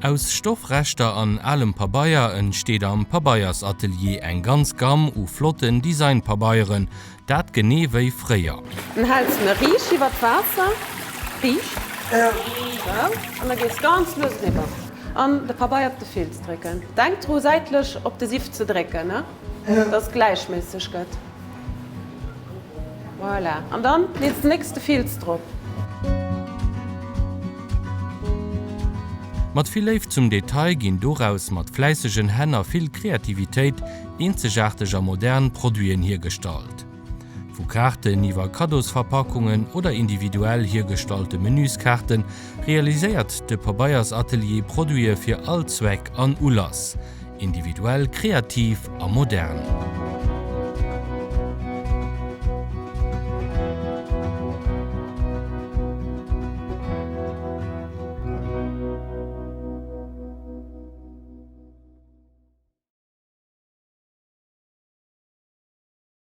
Aus Stoffreschter an alem Pabeier entsteet am Pabeiersatelier eng ganz Gamm u flotten Designpabeieren, dat genee wéi fréier. Dann häls de riicht iwwer d'Waasser, riicht, sou, an da gees ganz lues eriwwer an de Pabeier op de Filz drécken. Denk dru säitlech op de Sift ze drécken, dass et gläichméisseg gëtt. Voilà, an dann lees de nächste Filz drop. Mat vill Léift zum Detail ginn doraus mat fläissegen Hänn a vill Kreativitéit eenzegaarteg a modern Produiten hiergestallt. Vu Kaarten iwwer Kaddosverpackungen oder individuell hiergestallte Menüskaarten realiséiert de Pabeiersatelier Produite fir all Zweck an Ulass. Individuell, kreativ a modern.